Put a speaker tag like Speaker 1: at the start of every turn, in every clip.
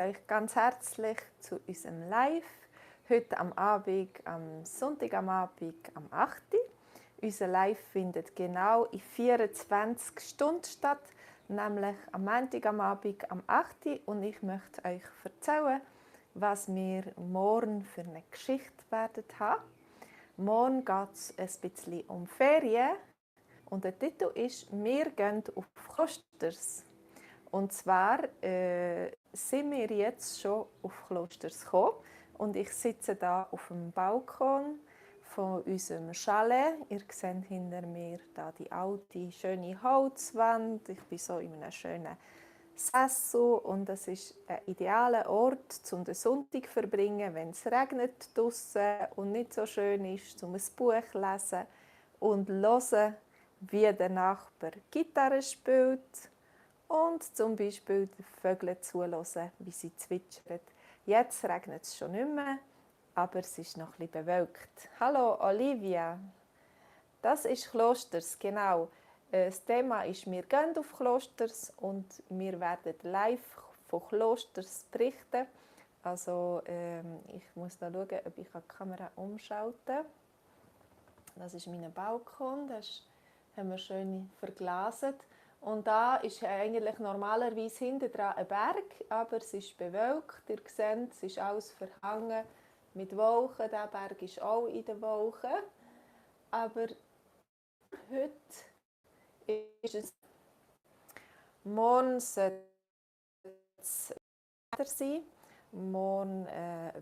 Speaker 1: euch ganz herzlich zu unserem Live. Heute am Abend, am Sonntag am Abend, am 8. Unser Live findet genau in 24 Stunden statt, nämlich am Montag am Abend, am 8. Und ich möchte euch erzählen, was wir morgen für eine Geschichte werden haben. Morgen geht es ein bisschen um Ferien und der Titel ist «Wir gehen auf Klosters». Und zwar sind wir jetzt schon auf Klosters gekommen und ich sitze da auf dem Balkon von unserem Chalet. Ihr seht hinter mir da die alte, schöne Holzwand. Ich bin so in einem schönen Sessel und das ist ein idealer Ort, um den Sonntag zu verbringen, wenn es regnet draussen und nicht so schön ist, um ein Buch zu lesen und zu hören, wie der Nachbar Gitarre spielt. Und zum Beispiel den Vögeln zuhören, wie sie zwitschern. Jetzt regnet es schon nicht mehr, aber es ist noch ein bisschen bewölkt. Hallo Olivia, das ist Klosters, genau. Das Thema ist «Wir gehen auf Klosters» und wir werden live von Klosters berichten. Also ich muss da schauen, ob ich die Kamera umschalten kann. Das ist mein Balkon, das haben wir schön verglaset. Und da ist eigentlich normalerweise hinten dran ein Berg, aber es ist bewölkt. Ihr seht, es ist alles verhangen mit Wolken. Der Berg ist auch in den Wolken. Aber heute ist es, morgen sollte es Wetter sein. Morgen,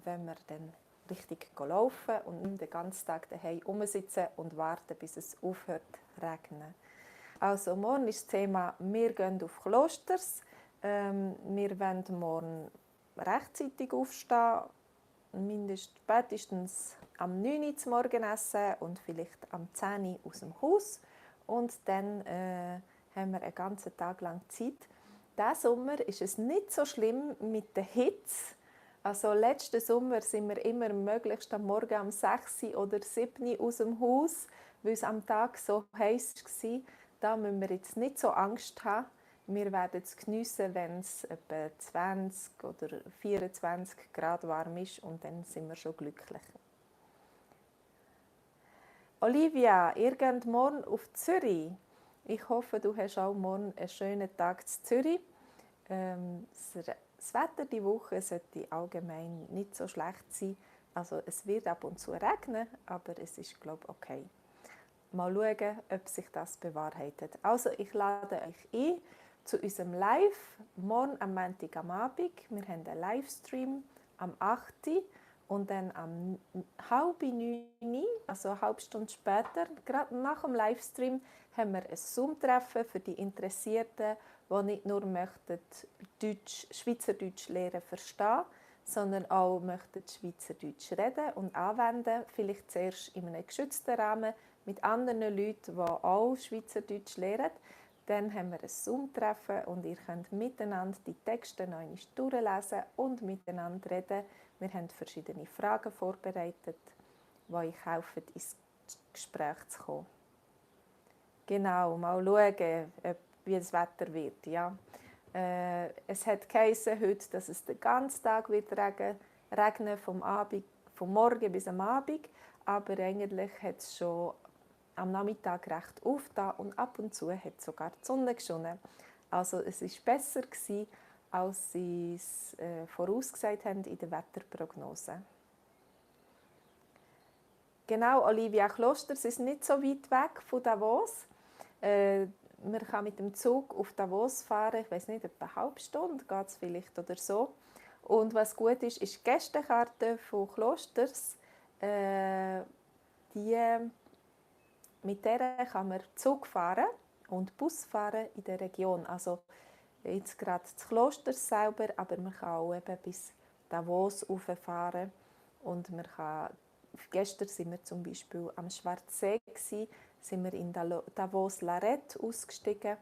Speaker 1: wenn wir dann richtig laufen und nicht den ganzen Tag daheim rumsitzen und warten, bis es aufhört zu regnen. Also morgen ist das Thema «Wir gehen auf Klosters». Wir werden morgen rechtzeitig aufstehen, spätestens am 9 Uhr zum Morgenessen und vielleicht am 10 Uhr aus dem Haus. Und dann haben wir einen ganzen Tag lang Zeit. Diesen Sommer ist es nicht so schlimm mit der Hitze. Also letzten Sommer sind wir immer möglichst am Morgen um 6 oder 7 Uhr aus dem Haus, weil es am Tag so heiß war. Da müssen wir jetzt nicht so Angst haben. Wir werden es geniessen, wenn es etwa 20 oder 24 Grad warm ist und dann sind wir schon glücklich. Olivia, ihr geht morgen auf Zürich. Ich hoffe, du hast auch morgen einen schönen Tag in Zürich. Das Wetter diese Woche sollte allgemein nicht so schlecht sein. Also es wird ab und zu regnen, aber es ist, glaube ich, okay. Mal schauen, ob sich das bewahrheitet. Also ich lade euch ein zu unserem Live morgen am Montag am Abend. Wir haben einen Livestream am 8. und dann am 8:30, also eine halbe Stunde später, gerade nach dem Livestream, haben wir ein Zoom-Treffen für die Interessierten, die nicht nur möchten Schweizerdeutsch lernen verstehen, sondern auch möchten Schweizerdeutsch reden und anwenden, vielleicht zuerst in einem geschützten Rahmen mit anderen Leuten, die auch Schweizerdeutsch lernen. Dann haben wir ein Zoom-Treffen und ihr könnt miteinander die Texte noch einmal durchlesen und miteinander reden. Wir haben verschiedene Fragen vorbereitet, die euch helfen, ins Gespräch zu kommen. Genau, mal schauen, wie das Wetter wird. Ja. Es hat geheißen heute, dass es den ganzen Tag wird regnen vom Morgen bis am Abend. Aber eigentlich hat es schon am Nachmittag recht aufgetan und ab und zu hat sogar die Sonne geschonen. Also es war besser gewesen, als sie es vorausgesagt haben in der Wetterprognose. Genau, Olivia, Klosters ist nicht so weit weg von Davos. Man kann mit dem Zug auf Davos fahren, ich weiß nicht, etwa eine halbe Stunde geht es vielleicht oder so. Und was gut ist, ist die Gästekarte von Klosters. Mit der kann man Zug fahren und Bus fahren in der Region. Also jetzt gerade das Kloster selber, aber man kann auch eben bis Davos rauffahren. Und man kann, gestern sind wir zum Beispiel am Schwarzsee, sind wir in Davos Larette ausgestiegen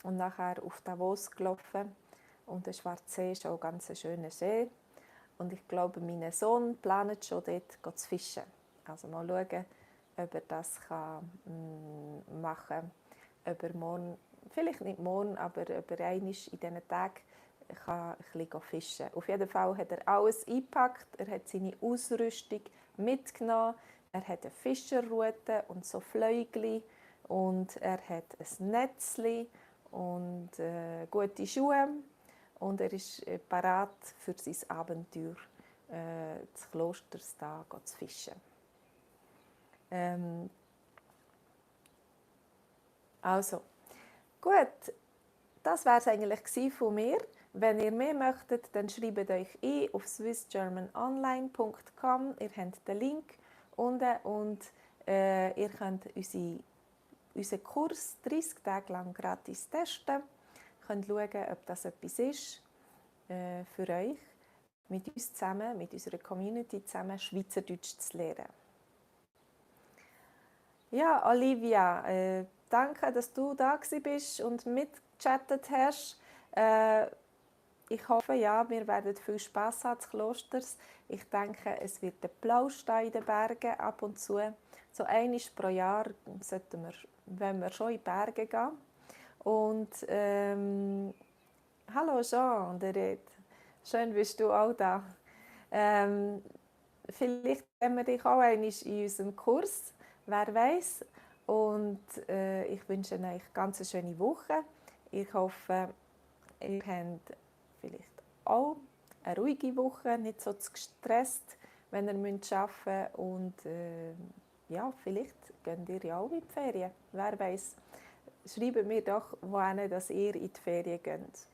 Speaker 1: und nachher auf Davos gelaufen. Und der Schwarzsee ist auch ein ganz schöner See. Und ich glaube, mein Sohn plant schon dort zu fischen. Also mal schauen, ob er das machen kann. Ob er morgen, vielleicht nicht morgen, aber ob er einmal in diesen Tagen kann ein bisschen fischen. Auf jeden Fall hat er alles eingepackt, er hat seine Ausrüstung mitgenommen, er hat eine Fischerrute und so Fläugli und er hat ein Netzli und gute Schuhe und er ist parat für sein Abenteuer, des Klosters da zu fischen. Also, gut, das war es eigentlich von mir. Wenn ihr mehr möchtet, dann schreibt euch ein auf swissgermanonline.com. Ihr habt den Link unten und ihr könnt unseren Kurs 30 Tage lang gratis testen. Ihr könnt schauen, ob das etwas ist für euch, mit uns zusammen, mit unserer Community zusammen Schweizerdeutsch zu lernen. Ja, Olivia, danke, dass du da bist und mitgechattet hast. Ich hoffe, ja, wir werden viel Spass haben des Klosters. Ich denke, es wird ein Plausch in den Bergen ab und zu. So einmal pro Jahr sollten wir, wenn wir schon in die Berge gehen. Und hallo Jean und Red, schön bist du auch da. Vielleicht haben wir dich auch einmal in unserem Kurs, wer weiß. Und ich wünsche euch ganz eine schöne Woche. Ich hoffe, ihr habt vielleicht auch eine ruhige Woche, nicht so gestresst, wenn ihr arbeiten müsst. Und ja, vielleicht geht ihr ja auch in die Ferien. Wer weiß. Schreibt mir doch, wohin dass ihr in die Ferien geht.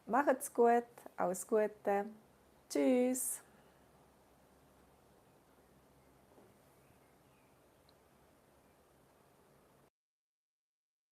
Speaker 1: Macht's gut, alles Gute. Tschüss.